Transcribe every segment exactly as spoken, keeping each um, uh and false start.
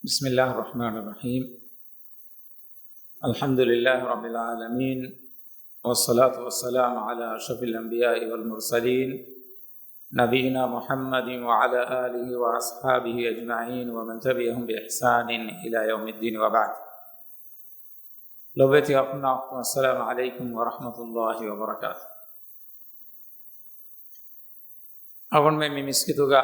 بسم الله الرحمن الرحيم. الحمد لله رب العالمين، والصلاة والسلام على أشرف الأنبياء والمرسلين، نبينا محمد وعلى آله وأصحابه أجمعين ومن تبعهم بإحسان إلى يوم الدين، وبعد. ލޮބުވެތި އަޚުންނާ އުޚްތުން، السلام عليكم ورحمة الله وبركاته. އަޅުގަނޑުމެން މި މިސްކިތުގަ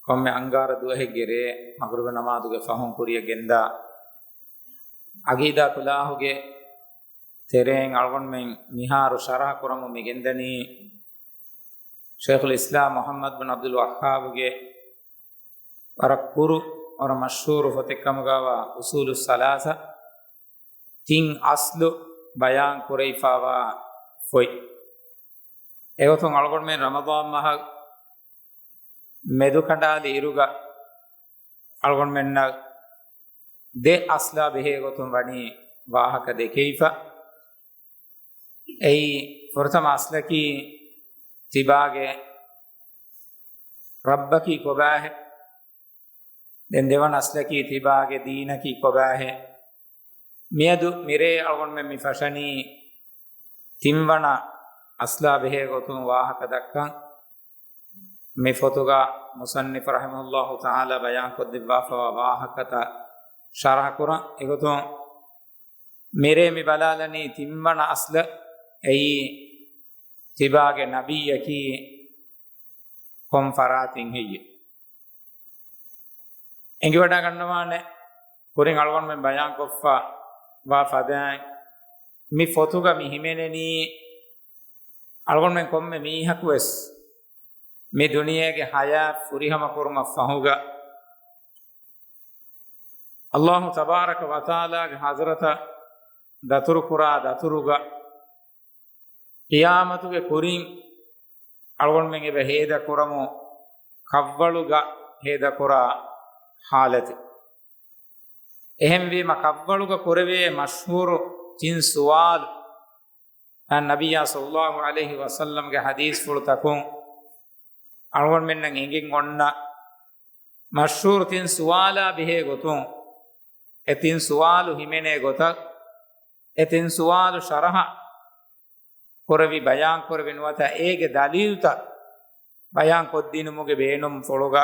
ކޮންމެ އަންގާރަ ދުވަހެއްގެ ރޭ މަޣްރިބު ނަމާދުގެ ފަހުން ކުރިއަށް ގެންދާ އަގީދާ ކުލާހުގެ ތެރެއިން އަޅުގަނޑުމެން މިހާރު ޝަރަޙަ ކުރަމުން މި ގެންދަނީ ޝައިޚުލް އިސްލާމް މުޙައްމަދު ބިން ޢަބްދުލް ވައްހާބުގެ ވަރަށް ކުރު، ވަރަށް މަޝްހޫރު ފޮތެއް ކަމުގައިވާ އުޞޫލުއް ސަލާސާ، ތިން އަސްލު ބަޔާން ކުރެވިފައިވާ ފޮތް. އެގޮތުން އަޅުގަނޑުމެން ރަމަޟާން މަހަށް މެދުކަނޑާލި އިރުގަ އަޅުގަނޑުމެންނަށް ދެ އަސްލާ ބެހޭ ގޮތުން ވަނީ ވާހަކަ ދެކެވިފަ. އެއީ ފުރަތަމަ އަސްލަކީ ތިބާގެ ރައްބަކީ ކޮބާހޭ؟ ދެން ދެވަނަ އަސްލަކީ ތިބާގެ ދީނަކީ ކޮބާހޭ؟ މިއަދު މިރޭ އަޅުގަނޑުމެން މި ފަށަނީ ތިންވަނަ އަސްލާ ބެހޭ ގޮތުން ވާހަކަ ދައްކަން. މި ފޮތުގަ މުޞައްނިފު ރަޙިމަހުﷲ ތަޢާލާ ބަޔާންކޮށްދެއްވާފައިވާ ވާހަކަތައް ޝަރަޙަ ކުރަން. އެގޮތުން މިރޭ މި ބަލާލަނީ ތިންވަނަ އަސްލަށް، އެއީ ތިބާގެ ނަބިއްޔަކީ ކޮން ފަރާތެއް ހެއްޔެވެ؟ އެނގިވަޑައިގަންނަވާނެ، ކުރިން އަޅުގަނޑުމެން ބަޔާންކޮށްފަ ވާ ފަދައިން މި ފޮތުގަ މި ހިމެނެނީ އަޅުގަނޑުމެން ކޮންމެ މީހަކުވެސް މި ދުނިޔޭގެ ޙަޔާތް ފުރިހަމަ ކުރުމަށް ފަހުގަ، ﷲ ތަބާރަކަ ވަތަޢާލާގެ ޙަޟްރަތަށް ދަތުރުކުރާ ދަތުރުގަ، ޤިޔާމަތުގެ ކުރިން އަޅުގަނޑުމެން އެބަ ހޭދަކުރަމު ކަށްވަޅުގަ ހޭދަކުރާ ޙާލަތެއް. އެހެންވީމަ ކަށްވަޅުގަ ކުރެވޭ މަޝްހޫރު ތިން ސުވާލު، ނަބިއްޔާ ޞައްލައްލާހު ޢަލައިހި ވަސައްލަމްގެ ޙަދީޘްފުޅުތަކުން އަޅުގަނޑުމެންނަށް އެނގެން އޮންނަ މަޝްހޫރު ތިން ސުވާލާ ބެހޭ ގޮތުން، އެ ތިން ސުވާލު ހިމެނޭ ގޮތަށް، އެ ތިން ސުވާލު ޝަރަޙަ ކުރެވި، ބަޔާން ކުރެވި ނުވަތަ އޭގެ ދަލީލުތައް ބަޔާން ކޮށްދިނުމުގެ ބޭނުންފުޅުގަ،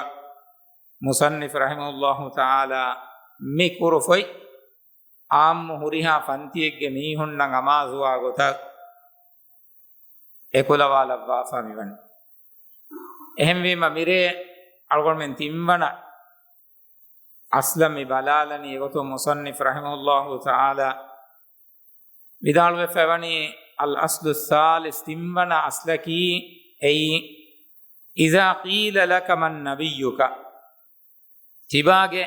މުޞައްނިފު ރަޙިމަހުﷲ ތަޢާލާ މި ކުރު ފޮތް އާއްމު ހުރިހާ ފަންތިއެއްގެ މީހުންނަށް އަމާޒުވާ ގޮތަށް އެކުލަވާލައްވާފަ މިވަނީ. އެހެންވީމަ މިރޭ އަޅުގަނޑުމެން ތިންވަނަ އަސްލަށް މި ބަލާލަނީ. އެގޮތުން މުޞައްނިފު ރަޙިމަހުﷲ ތަޢާލާ ވިދާޅުވެފައިވަނީ، الأصل الثالث، ތިންވަނަ އަސްލަކީ އެއީ، إذا قيل لك من نبيك، ތިބާގެ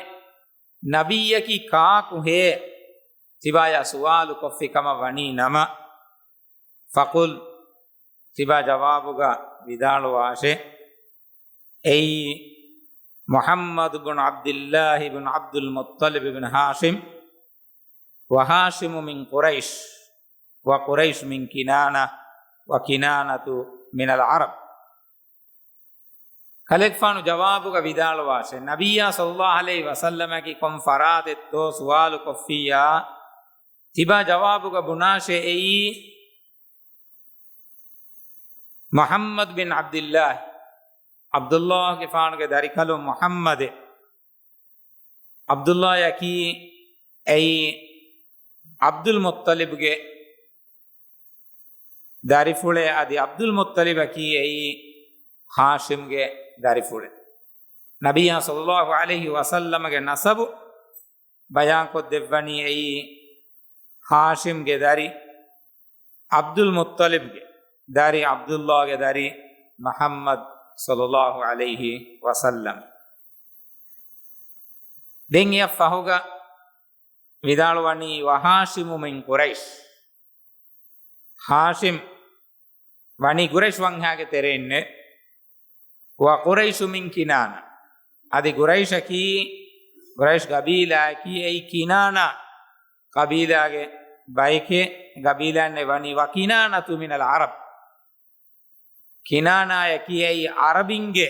ނަބިއްޔަކީ ކާކުހޭ؟ ތިބާޔާ ސުވާލު ކޮށްފި ކަމަށް ވަނީ ނަމަ، فقل، ތިބާ ޖަވާބުގަ ވިދާޅުވާށޭ، އެއީ މުޙައްމަދު ބުން ޢަބްދިއްލާހި ބުން ޢަބްދުލް މުއްޠަލިބް ބިން ހާޝިމް، وهاشم من قريش، وقريش من كنانة، وكنانة من العرب. ކަލޭގެފާނު ޖަވާބުގަ ވިދާޅުވާށޭ، ނަބިއްޔާ ޞައްލައްލާހު ޢަލައިހި ވަސައްލަމަކީ ކޮން ފަރާތެއްތޯ ސުވާލު ކޮށްފިއްޔާ، ތިބާ ޖަވާބުގަ ބުނާށޭ، އެއީ މުޙައްމަދު ބިން ޢަބްދިއްލާހި، ޢަބްދުއްލާހުގެފާނުގެ ދަރިކަލުން މުޙައްމަދެއް. ޢަބްދުއްލާހަކީ އެއީ ޢަބްދުލް މުއްޠަލިބްގެ ދަރިފުޅޭ، އަދި ޢަބްދުލް މުއްޠަލިބަކީ އެއީ ހާޝިމްގެ ދަރިފުޅެއް. ނަބިއްޔާ ޞައްލައްލާހު ޢަލައިހި ވަސައްލަމަގެ ނަސަބު ބަޔާންކޮށްދެއްވަނީ އެއީ ހާޝިމްގެ ދަރި، ޢަބްދުލް މުއްޠަލިބްގެ ދަރި، ޢަބްދުއްލާހްގެ ދަރި މުޙައްމަދު ޞައްލައްލާހު ޢަލައިހި ވަސައްލަމް. ދެން އެއަށް ފަހުގަ ވިދާޅުވަނީ، وهاشم من قريش، ހާޝިމް ވަނީ ޤުރައިޝް ވަންހާގެ ތެރެއިންނޭ. وقريش من كنانة، އަދި ޤުރައިޝަކީ، ޤުރައިޝް ޤަބީލާއަކީ އެއީ ކިނާނާ ޤަބީލާގެ ބައެކޭ. ޤަބީލާއެއް ވަނީ، وكنانة من العرب، ކިނާނާއަކީ އެއީ ޢަރަބިންގެ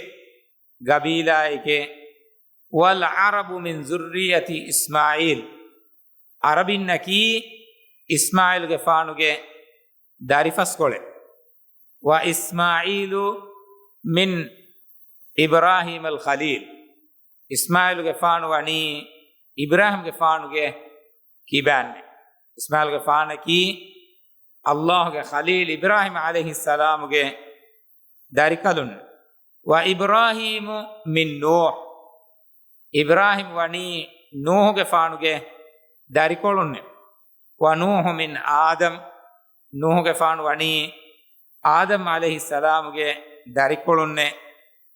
ޤަބީލާއެކޭ. والعرب من ذرية إسماعيل، ޢަރަބިންނަކީ އިސްމާޢީލުގެފާނުގެ ދަރިފަސްކޮޅެއް. وإسماعيل من إبراهيم الخليل، އިސްމާޢީލުގެފާނު ވަނީ އިބްރާހީމްގެފާނުގެ ކިބާންނެއް. އިސްމާޢީލުގެފާނަކީ ﷲ ގެ ޚަލީލް އިބްރާހީމް ޢަލައިހިއްސަލާމުގެ ދަރިކަލުން. وإبراهيم من نوح، އިބްރާހީމް ވަނީ ނޫޙުގެފާނުގެ ދަރިކޮޅުންނެއް. ونوح من آدم، ނޫޙުގެފާނު ވަނީ އާދަމް ޢަލައިހިއްސަލާމުގެ ދަރިކޮޅުންނެއް.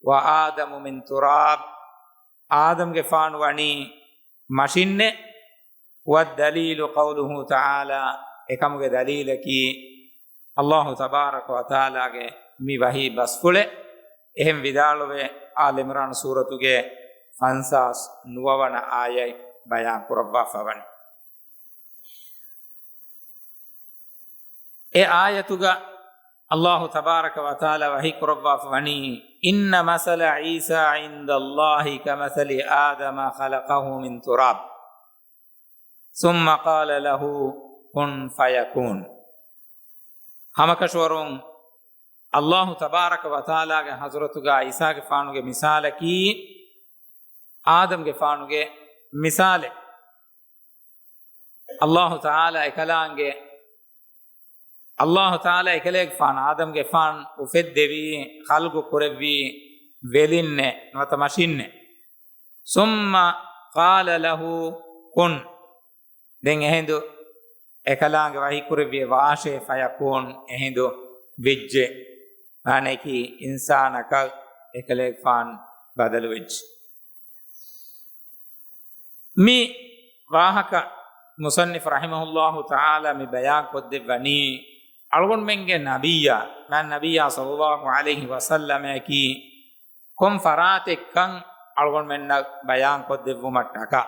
وآدم من تراب، އާދަމްގެފާނު ވަނީ މަށިންނެއް. والدليل قوله تعالى، އެކަމުގެ ދަލީލަކީ ﷲ ތަބާރަކަ ވަތަޢާލާގެ މި ވަޙީ ބަސްފުޅެއް. އެހެން ވިދާޅުވެ، އާލް ޢިމްރާން ސޫރަތުގެ ފަންސާސް ނުވަވަނަ އާޔަތް ބަޔާން ކުރައްވާފަ ވަނީ. އެ އާޔަތުގަ ﷲ ތަބާރަކަ ވަތަޢާލާ ވަޙީ ކުރައްވާފަ ވަނީ، إن مثل عيسى عند الله كمثل آدم خلقه من تراب ثم قال له كن فيكون. ހަމަކަށަވަރުން ﷲ ތަބާރަކަ ވަތަޢާލާގެ ޙަޟްރަތުގަ ޢީސާގެފާނުގެ މިސާލަކީ އާދަމްގެފާނުގެ މިސާލެއް. ﷲ ތަޢާލާ އެކަލާނގެ، ﷲ ތަޢާލާ އެކަލޭގެފާނު އާދަމްގެފާނު އުފެއްދެވީ، ޚަލްޤު ކުރެއްވީ ވެލިންނެއް ނުވަތަ މަށިންނެއް. ثم قال له كن، ދެން އެހިނދު އެކަލާނގެ ވަޙީ ކުރެއްވިއޭ ވާށޭ، ފަޔަކޫން، އެހިނދު ވެއްޖެ. މާނައަކީ އިންސާނަކަށް އެކަލޭގެފާނު ބަދަލުވެއްޖެ. މި ވާހަކަ މުޞައްނިފު ރަޙިމަހުﷲ ތަޢާލާ މި ބަޔާން ކޮށްދެއްވަނީ، އަޅުގަނޑުމެންގެ ނަބިއްޔާ، މާތް ނަބިއްޔާ ޞައްލައްލާހު ޢަލައިހި ވަސައްލަމައަކީ ކޮން ފަރާތެއްކަން އަޅުގަނޑުމެންނަށް ބަޔާން ކޮށްދެއްވުމަށްޓަކާ،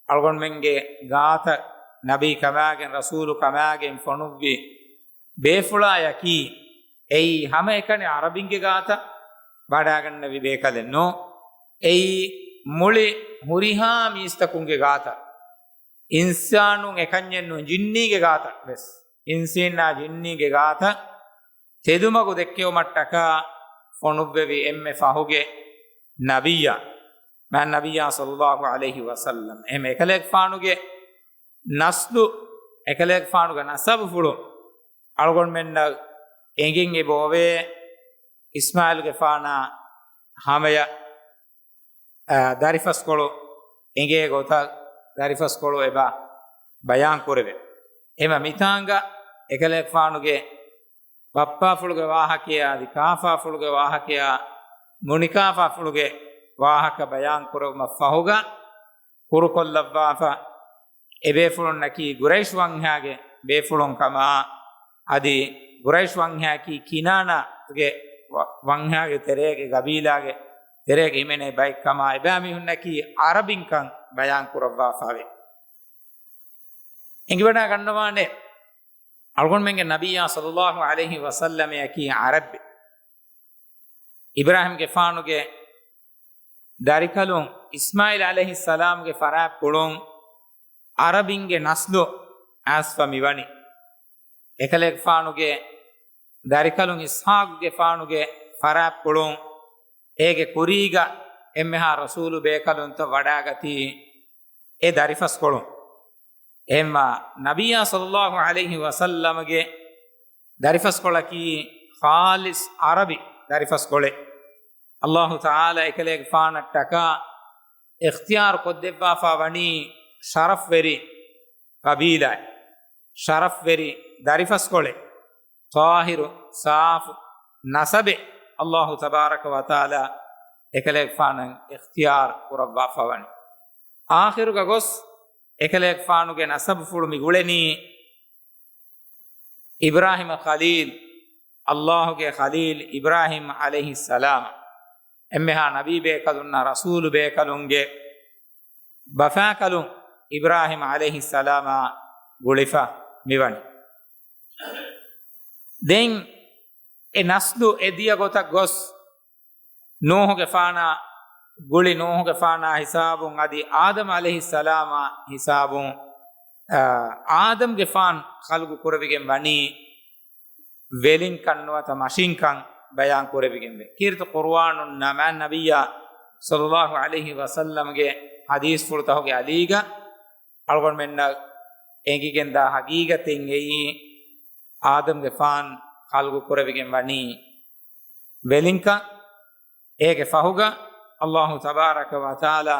އަޅުގަނޑުމެންގެ ގާތަށް ނަބީ ކަމާގެން ރަސޫލު ކަމާގެން ފޮނުއްވި ބޭފުޅާޔަކީ، އެއީ ހަމައެކަނި ޢަރަބިންގެ ގާތަށް ވަޑައިގަންނެވި ބޭކަލެއް ނޫން. އެއީ މުޅި ހުރިހާ މީސްތަކުންގެ ގާތަށް، އިންސާނުން އެކަންޏެއް ނޫން، ޖިންނީގެ ގާތަށް ވެސް، އިންސީންނާ ޖިންނީގެ ގާތަށް ތެދުމަގު ދެއްކެވުމަށްޓަކާ ފޮނުއްވެވި އެންމެ ފަހުގެ ނަބިއްޔާ، މާތް ނަބިއްޔާ ޞައްލައްލާހު ޢަލައިހި ވަސައްލަމް. އެހެން އެކަލޭގެފާނުގެ ނަސްލު، އެކަލޭގެފާނުގެ ނަސަބުފުޅު އަޅުގަނޑުމެންނަށް އެނގެން އެބައޮވޭ، އިސްމާޢީލުގެފާނާ ހަމަޔަށް، އާ، ދަރިފަސްކޮޅު އެނގޭ ގޮތަށް ދަރިފަސްކޮޅު އެބަ ބަޔާން ކުރެވޭ. އެހެންމަ މިތާނގަ އެކަލޭގެފާނުގެ ބައްޕާފުޅުގެ ވާހަކަޔާ އަދި ކާފާފުޅުގެ ވާހަކަޔާ މުނިކާފާފުޅުގެ ވާހަކަ ބަޔާން ކުރެވުމަށް ފަހުގަ ކުރުކޮށްލައްވާފަ، އެބޭފުޅުންނަކީ ގުރައިޝް ވަންހާގެ ބޭފުޅުން ކަމާ، އަދި ގުރައިޝް ވަންހާއަކީ ކިނާނާގެ ވަ-، ވަންހާގެ ތެރޭގެ ގަބީލާގެ ތެރޭގަ ހިމެނޭ ބައެއް ކަމާ، އެބައިމީހުންނަކީ ޢަރަބިންކަން ބަޔާން ކުރައްވާފަވޭ. އެނގިވަޑައިގަންނަވާނެ، އަޅުގަނޑުމެންގެ ނަބިއްޔާ ޞައްލައްލާހު ޢަލައިހި ވަސައްލަމައަކީ ޢަރަބެއް. އިބްރާހީމްގެފާނުގެ ދަރިކަލުން އިސްމާޢީލް ޢަލައިހިއްސަލާމްގެ ފަރާތްޕުޅުން ޢަރަބިންގެ ނަސްލު އައިސްފަ މިވަނީ. އެކަލޭގެފާނުގެ ދަރިކަލުން އިސްޙާޤުގެފާނުގެ ފަރާތްޕުޅުން އޭގެ ކުރީގަ އެންމެހާ ރަސޫލު ބޭކަލުންތައް ވަޑައިގަތީ އެ ދަރިފަސްކޮޅުން. އެހެންމާ ނަބިއްޔާ ޞައްލައްލާހު ޢަލައިހި ވަސައްލަމަގެ ދަރިފަސްކޮޅަކީ ޚާލިޞް ޢަރަބި ދަރިފަސްކޮޅެއް. ﷲ ތަޢާލާ އެކަލޭގެފާނަށްޓަކާ އިޚްތިޔާރު ކޮށްދެއްވާފަ ވަނީ ޝަރަފްވެރި ޤަބީލާއެއް، ޝަރަފްވެރި ދަރިފަސްކޮޅެއް، ޠާހިރު ސާފު ނަސަބެއް ﷲ ތަބާރަކަ ވަތަޢާލާ އެކަލޭގެފާނަށް އިޚްތިޔާރު ކުރައްވާފަ ވަނީ. އާޚިރުގަ ގޮސް އެކަލޭގެފާނުގެ ނަސަބުފުޅު މި ގުޅެނީ އިބްރާހީމް ޚަލީލް، ﷲ ގެ ޚަލީލް އިބްރާހީމް ޢަލައިހިއްސަލާމް، އެންމެހާ ނަބީ ބޭކަލުންނާ ރަސޫލު ބޭކަލުންގެ ބަފާކަލުން އިބްރާހީމް ޢަލައިހިއްސަލާމާ ގުޅިފަ މިވަނީ. ދެން އެ ނަސްލު އެ ދިޔަ ގޮތަށް ގޮސް، ނޫޙުގެފާނާ ގުޅި ނޫހުގެފާނާ ހިސާބުން އަދި އާދަމް ޢަލައިހިއްސަލާމާ ހިސާބުން، އާ، އާދަމްގެފާން ޚަލްގު ކުރެވިގެން ވަނީ ވެލިންކަން ނުވަތަ މަށިންކަން ބަޔާން ކުރެވިގެންވޭ. ކީރިތި ޤުރުއާނުންނާ މާތް ނަބިއްޔާ ޞައްލައްލާހު ޢަލައިހި ވަސައްލަމްގެ ޙަދީޘްފުޅުތަކުގެ އަލީގަ އަޅުގަނޑުމެންނަށް އެނގިގެންދާ ޙަޤީޤަތެއް އެއީ، އާދަމްގެފާން ޚަލްގު ކުރެވިގެން ވަނީ ވެލިންކަން. އޭގެ ފަހުގަ އައްލާހު ތަބާރަކަ ވަތަޢާލާ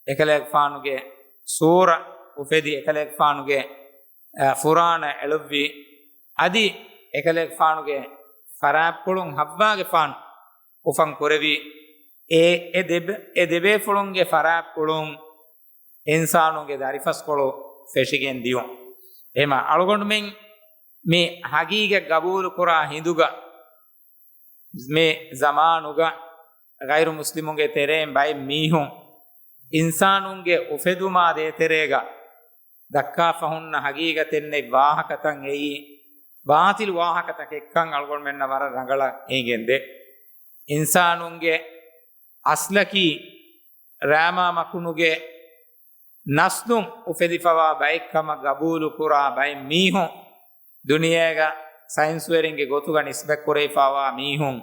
އެކަލޭގެފާނުގެ ސޫރަ އުފެދި، އެކަލޭގެފާނުގެ، އަ، ފުރާނަ އެޅުއްވި، އަދި އެކަލޭގެފާނުގެ ފަރާތްޕުޅުން ޙައްވާގެފާނު އުފަން ކުރެވި، އެ، އެ ދެބެ-، އެ ދެބޭފުޅުންގެ ފަރާތްޕުޅުން އިންސާނުންގެ ދަރިފަސްކޮޅު ފެށިގެން ދިޔުން. އެހެމަ އަޅުގަނޑުމެން މި ޙަޤީޤަތް ގަބޫލު ކުރާ ހިނދުގަ މި ޒަމާނުގަ ޣައިރު މުސްލިމުންގެ ތެރެއިން ބައެއް މީހުން އިންސާނުންގެ އުފެދުމާ ދޭތެރޭގަ ދައްކާފަ ހުންނަ ޙަޤީޤަތެއް ނެތް ވާހަކަތައް އެއީ ބާޠިލު ވާހަކަތަކެއްކަން އަޅުގަނޑުމެންނަށް ވަރަށް ރަނގަޅަށް އެނގެންދޭ. އިންސާނުންގެ އަސްލަކީ ރާމާ މަކުނުގެ ނަސްލުން އުފެދިފަވާ ބައެއްކަމަށް ގަބޫލުކުރާ ބައެއް މީހުން ދުނިޔޭގަ ސައިންސުވެރިންގެ ގޮތުގަ ނިސްބަތްކުރެވިފަވާ މީހުން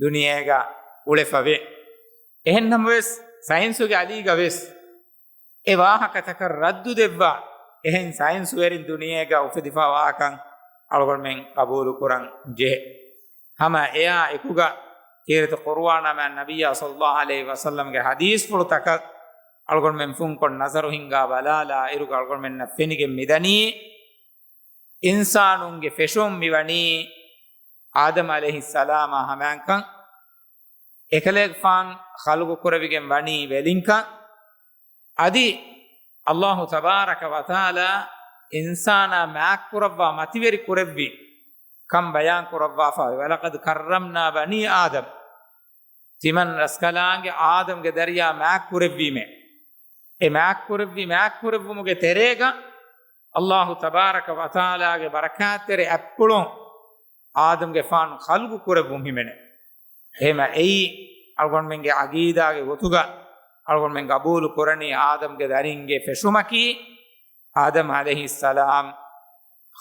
ދުނިޔޭގަ އުޅެފަވޭ. އެހެންނަމަވެސް، ސައިންސުގެ އަލީގަ ވެސް އެ ވާހަކަތަކަށް ރައްދު ދެއްވާ އެހެން ސައިންސުވެރިން ދުނިޔޭގަ އުފެދިފަވާކަން އަޅުގަނޑުމެން ގަބޫލުކުރަން ޖެހޭ. ހަމަ އެއާ އެކުގަ ކީރިތި ޤުރުއާނާ މާތް ނަބިއްޔާ ޞައްލައްލާހު ޢަލައިހި ވަސައްލަމްގެ ޙަދީޘްފުޅުތަކަށް އަޅުގަނޑުމެން ފުންކޮށް ނަޒަރު ހިންގާ ބަލާލާ އިރުގަ އަޅުގަނޑުމެންނަށް ފެނިގެން މިދަނީ، އިންސާނުންގެ ފެށުން މިވަނީ އާދަމް ޢަލައިހިއްސަލާމާ ހަމައިންކަން، އެކަލޭގެފާން ޚަލްގު ކުރެވިގެން ވަނީ ވެލިންކަން، އަދި އައްލާހު ތަބާރަކަ ވަތަޢާލާ އިންސާނާ މާތްކުރައްވާ މަތިވެރި ކުރެއްވި ކަން ބަޔާން ކުރައްވާފަ، وَلَقَدْ كَرَّمْنَا بَنِي آدَمَ. ތިމަން ރަސްކަލާނގެ އާދަމްގެ ދަރިޔާ މާތްކުރެއްވީމޭ. އެ މާތްކުރެއްވި، މާތްކުރެއްވުމުގެ ތެރޭގަ އައްލާހު ތަބާރަކަ ވަތަޢާލާގެ ބަރަކާތްތެރި އަތްޕުޅުން އާދަމްގެފާނު ޚަލްގު ކުރެއްވުން ހިމެނޭ. އެހެމަ އެއީ އަޅުގަނޑުމެންގެ ޢަޤީދާގެ ގޮތުގަ އަޅުގަނޑުމެން ގަބޫލު ކުރަނީ އާދަމްގެ ދަރިންގެ ފެށުމަކީ އާދަމް ޢަލައިހިއްސަލާމް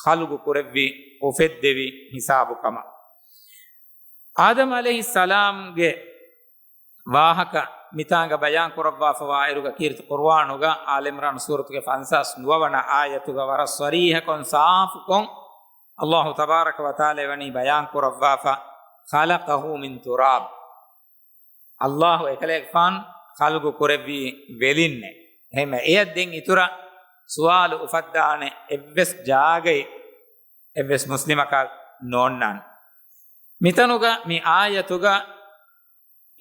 ޚަލްގު ކުރެއްވި، އުފެއްދެވި ހިސާބު ކަމަށް. އާދަމް ޢަލައިހިއްސަލާމްގެ ވާހަކަ މިތާނގަ ބަޔާން ކުރައްވާފަވާއިރުގަ ކީރިތި ޤުރުއާނުގަ އާލި ޢިމްރާން ސޫރަތުގެ ފަންސާސް ނުވަވަނަ އާޔަތުގަ ވަރަށް ޞަރީޙަކޮން، ސާފުކޮން އައްލާހު ތަބާރަކަ ވަތަޢާލާ ވަނީ ބަޔާން ކުރައްވާފަ، خَلَقَهُ مِنْ تُرَابٍ. އައްލާހު އެކަލޭގެފާން ޚަލްގު ކުރެއްވީ ވެލިންނޭ. އެހެމަ އެޔަށް ދެން އިތުރަށް ސުވާލު އުފައްދާނެ އެއްވެސް ޖާގައެއް އެއްވެސް މުސްލިމަކަށް ނޯންނާނެ. މިތަނުގަ މި އާޔަތުގަ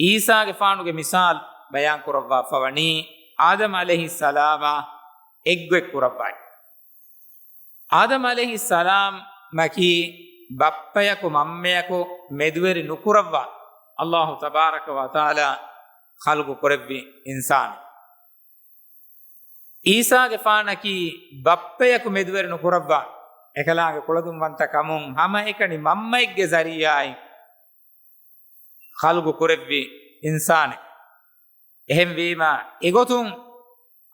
އީސާގެފާނުގެ މިސާލު ބަޔާން ކުރައްވާފަވަނީ އާދަމް ޢަލައިހިއްސަލާމާ އެއްގޮތް ކުރައްވައި. އާދަމް ޢަލައިހިއްސަލާމަކީ ބައްޕަޔަކު މަންމަޔަކު މެދުވެރި ނުކުރައްވާ އައްލާހު ތަބާރަކަ ވަތަޢާލާ ޚަލްގު ކުރެއްވި އިންސާނެއް. އީސާގެފާނަކީ ބައްޕަޔަކު މެދުވެރި ނުކުރައްވާ، އެކަލާނގެ ކުޅަދުންވަންތަ ކަމުން ހަމައެކަނި މަންމައެއްގެ ޒަރީޢާއިން ޚަލްގު ކުރެއްވި އިންސާނެއް. އެހެންވީމަ، އެގޮތުން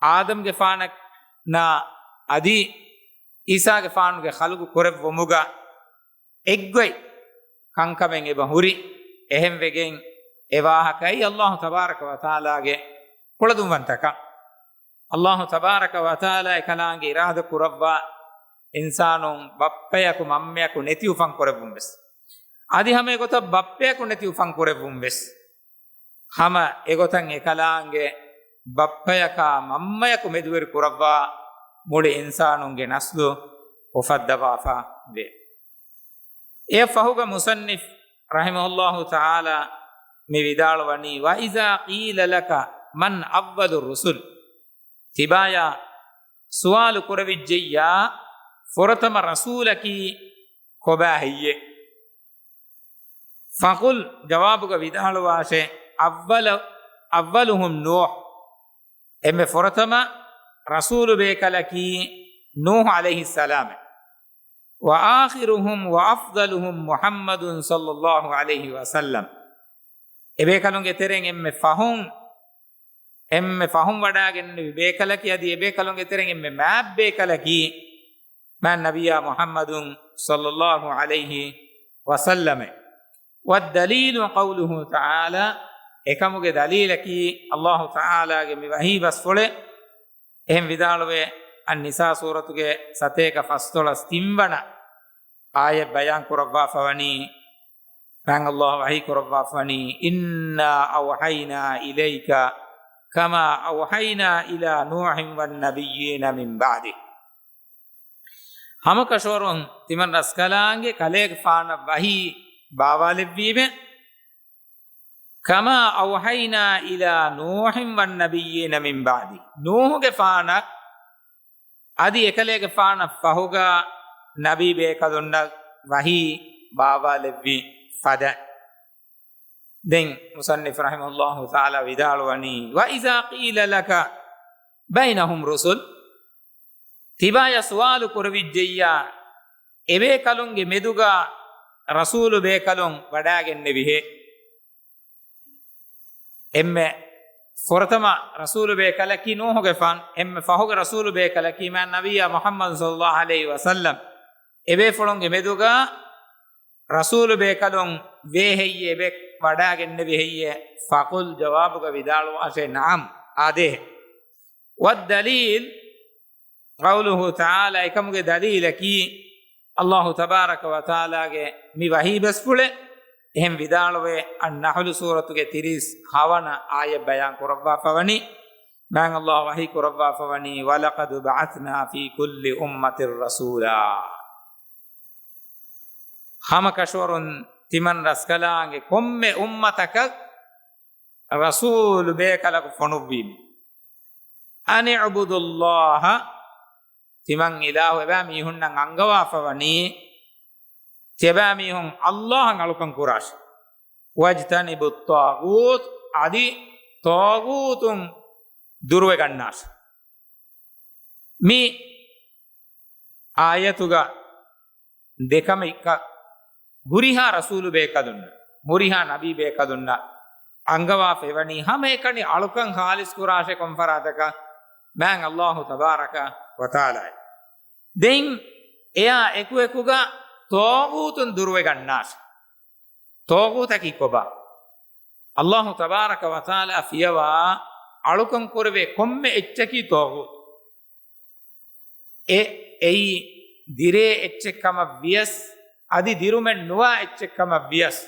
އާދަމްގެފާނަށް ނާ އަދި އީސާގެފާނުގެ ޚަލްގު ކުރެއްވުމުގަ އެއްގޮތް ކަންކަމެއް އެބަ ހުރި. އެހެންވެގެން އެ ވާހަކައީ އައްލާހު ތަބާރަކަ ވަތަޢާލާގެ ކުޅަދުންވަންތަކަން. އައްލާހު ތަބާރަކަ ވަތަޢާލާ އެކަލާނގެ އިރާދަ ކުރައްވާ އިންސާނުން ބައްޕަޔަކު މަންމަޔަކު ނެތި އުފަން ކުރެއްވުން ވެސް. އަދި ހަމަ އެގޮތަށް ބައްޕަޔަކު ނެތި އުފަން ކުރެއްވުން ވެސް. ހަމަ އެގޮތަށް އެކަލާނގެ ބައްޕަޔަކާ މަންމަޔަކު މެދުވެރި ކުރައްވާ މުޅި އިންސާނުންގެ ނަސްލު އުފައްދަވާފަ ވޭ. އެ ފަހުގަ މުޞައްނިފް ރަޙިމަހުﷲ ތަޢާލާ މި ވިދާޅުވަނީ، وَإِذَا قِيلَ لَكَ مَنْ أَوَّلُ الرُّسُلِ. ތިބާޔާ ސުވާލު ކުރެވިއްޖެއްޔާ، ފުރަތަމަ ރަސޫލަކީ ކޮބާ ހެއްޔޭ؟ فَقُلْ، ޖަވާބުގަ ވިދާޅުވާށޭ، أَوَّلُ، أَوَّلُهُمْ نُوحٌ. އެންމެ ފުރަތަމަ ރަސޫލު ބޭކަލަކީ ނޫޙު ޢަލައިހިއްސަލާމެ. وَآخِرُهُمْ وَأَفْضَلُهُمْ مُحَمَّدٌ صَلَّى اللَّهُ عَلَيْهِ وَسَلَّمَ. އެބޭކަލުންގެ ތެރެއިން އެންމެ ފަހުން، އެންމެ ފަހުން ވަޑާގެންނެވި ބޭކަލަކީ، އަދި އެބޭކަލުންގެ ތެރެއިން އެންމެ މާތް ބޭކަލަކީ މާތް ނަބިއްޔާ މުޙައްމަދު ޞައްލައްލާހު ޢަލައިހި ވަސައްލަމެ. وَالدَّلِيلُ قَوْلُهُ تَعَالَى، އެކަމުގެ ދަލީލަކީ އައްލާހު ތަޢާލާގެ މި ވަޙީ ބަސްފުޅެއް. އެހެން ވިދާޅުވޭ، އައްނިސާ ސޫރަތުގެ ސަތޭކަ ފަސްދޮޅަސް ތިންވަނަ އާޔަތް ބަޔާން ކުރައްވާފަވަނީ، މާތް އައްލާހު ވަޙީ ކުރައްވާފަވަނީ، إِنَّا أَوْحَيْنَا إِلَيْكَ كَمَا أَوْحَيْنَا إِلَى نُوحٍ وَالنَّبِيِّينَ مِنْ بَعْدِهِ. ހަމަކަށަވަރުން ތިމަން ރަސްކަލާނގެ ކަލޭގެފާނަށް ވަޙީ ބާވާލެއްވީމެ، كَمَا أَوْحَيْنَا إِلَى نُوحٍ وَالنَّبِيِّينَ مِنْ بَعْدِهِ، ނޫޙުގެފާނަށް އަދި އެކަލޭގެފާނަށް ފަހުގަ ނަބީ ބޭކަލުންނަށް ވަޙީ ބާވާލެއްވި ފަދަ. ދެން މުޞައްނިފު ރަޙިމަހުﷲ ތަޢާލާ ވިދާޅުވަނީ، وَإِذَا قِيلَ لَكَ بَيْنَهُمْ رُسُلٌ، ތިބާޔަށް ސުވާލު ކުރެވިއްޖެއްޔާ، އެބޭކަލުންގެ މެދުގަ ރަސޫލު ބޭކަލުން ވަޑާގެންނެވިހޭ. އެންމެ ފުރަތަމަ ރަސޫލު ބޭކަލަކީ ނޫޙުގެފާން، އެންމެ ފަހުގެ ރަސޫލު ބޭކަލަކީ މާތް ނަބިއްޔާ މުޙައްމަދު ޞައްލައްލާހު ޢަލައިހި ވަސައްލަމް. އެބޭފުޅުންގެ މެދުގަ ރަސޫލު ބޭކަލުން ވޭ ހެއްޔޭ، އެބަ ވަޑާގެންނެވި ހެއްޔޭ؟ فَقُلْ، ޖަވާބުގަ ވިދާޅުވާށޭ، نَعَمْ، އާދޭހެއް. وَالدَّلِيلُ قَوْلُهُ تَعَالَى، އެކަމުގެ ދަލީލަކީ އައްލާހު ތަބާރަކަ ވަތަޢާލާގެ މި ވަޙީ ބަސްފުޅެއް. އެހެން ވިދާޅުވޭ، އައްނަޙުލު ސޫރަތުގެ ތިރީސް ހަވަނަ އާޔަތް ބަޔާން ކުރައްވާފަވަނީ، މާތް އައްލާހު ވަޙީ ކުރައްވާފަވަނީ، وَلَقَدْ بَعَثْنَا فِي كُلِّ أُمَّةٍ رَسُولًا. ހަމަކަށަވަރުން ތިމަން ރަސްކަލާނގެ ކޮންމެ އުއްމަތަކަށް ރަސޫލު ބޭކަލަކު ފޮނުއްވީމެ. أَنِ اعْبُدُوا اللَّهَ، ތިމަން އިލާހު އެބައިމީހުންނަށް އަންގަވާފަވަނީ، ތިޔަބައިމީހުން އައްލާހަށް އަޅުކަން ކުރާށި. وَاجْتَنِبُوا الطَّاغُوتَ، އަދި ޠާޣޫތުން ދުރުވެގަންނާށި. މި އާޔަތުގަ ދެކަމެއް ހުރިހާ ރަސޫލު ބޭކަލުންނަށް، ހުރިހާ ނަބީ ބޭކަލުންނަށް އަންގަވާފައިވަނީ ހަމައެކަނި އަޅުކަން ޚާލިޞް ކުރާށޭ ކޮން ފަރާތަކަށް؟ މާތް އައްލާހު ތަބާރަކަ ވަތަޢާލާއަށް. ދެން އެއާ އެކުއެކުގަ ޠާޣޫތުން ދުރުވެގަންނާށި. ޠާޣޫތަކީ ކޮބާ؟ އައްލާހު ތަބާރަކަ ވަތަޢާލާ ފިޔަވާ އަޅުކަން ކުރެވޭ ކޮންމެ އެއްޗަކީ ޠާޣޫތު. އެ، އެއީ ދިރޭ އެއްޗެއް ކަމަށް ވިޔަސް، އަދި ދިރުމެއް ނުވާ އެއްޗެއް ކަމަށް ވިޔަސް،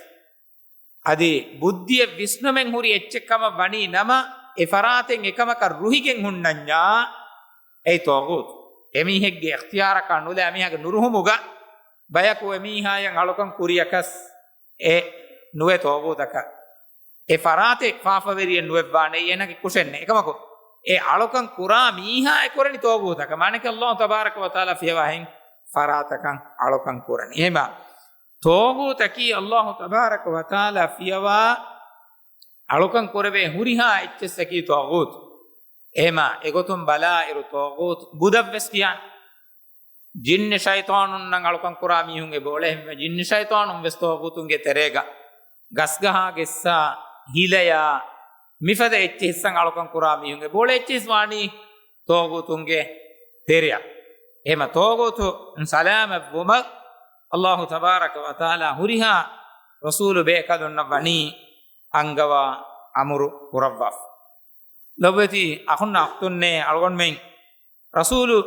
އަދި ބުއްދިއެއް ވިސްނުމެއް ހުރި އެއްޗެއް ކަމަށް ވަނީ ނަމަ، އެ ފަރާތެއް އެކަމަކަށް ރުހިގެން ހުންނަންޏާ، އެއީ ޠާޣޫތު. އެމީހެއްގެ އިޚްތިޔާރަކާ ނުލާ އެމީހާގެ ނުރުހުމުގަ ބަޔަކު އެމީހާޔަށް އަޅުކަން ކުރިޔަކަސް އެ ނުވެ ޠާޣޫތަކަށް. އެ ފަރާތެއް ފާފަވެރިއެއް ނުވެއްވާނެ، އޭނާގެ ކުށެއް ނެތް. އެކަމަކު، އެ އަޅުކަން ކުރާ މީހާ އެ ކުރަނީ ޠާޣޫތަކަށް. މާނައަކީ އައްލާހު ތަބާރަކަ ވަތަޢާލާ ފިޔަވާ އެހެން ފަރާތަކަށް އަޅުކަން ކުރަނީ. އެހެންވީމާ، ޠާޣޫތަކީ އައްލާހު ތަބާރަކަ ވަތަޢާލާ ފިޔަވާ އަޅުކަން ކުރެވޭ ހުރިހާ އެއްޗެއްސަކީ ޠާޣޫތު. އެހެންވީމާ، އެގޮތުން ބަލާއިރު ޠާޣޫތު ބުދަށްވެސް ކިޔާނެ. ޖިންނި ޝައިޠާނުންނަށް އަޅުކަން ކުރާ މީހުން އެބައުޅޭ. އެހެންވެ، ޖިންނި ޝައިޠާނުން ވެސް ޠާޣޫތުންގެ ތެރޭގަ، ގަސްގަހާ ގެއްސާ ހިލަޔާ މިފަދަ އެއްޗެއް ހިއްސަން އަޅުކަން ކުރާ މީހުން އެބައުޅޭ. އެއްޗެއް ވާނީ ޠާޣޫތުންގެ ތެރެއަށް. އެހެންވީމާ، ޠާޣޫތުން ސަލާމަތްވުމަށް އައްލާހު ތަބާރަކަ ވަތަޢާލާ ހުރިހާ ރަސޫލު ބޭކަލުންނަށް ވަނީ އަންގަވާ އަމުރު ކުރައްވާފަ. ލޮބުވެތި އަޚުންނާ އުޚްތުންނޭ، އަޅުގަނޑުމެން ރަސޫލު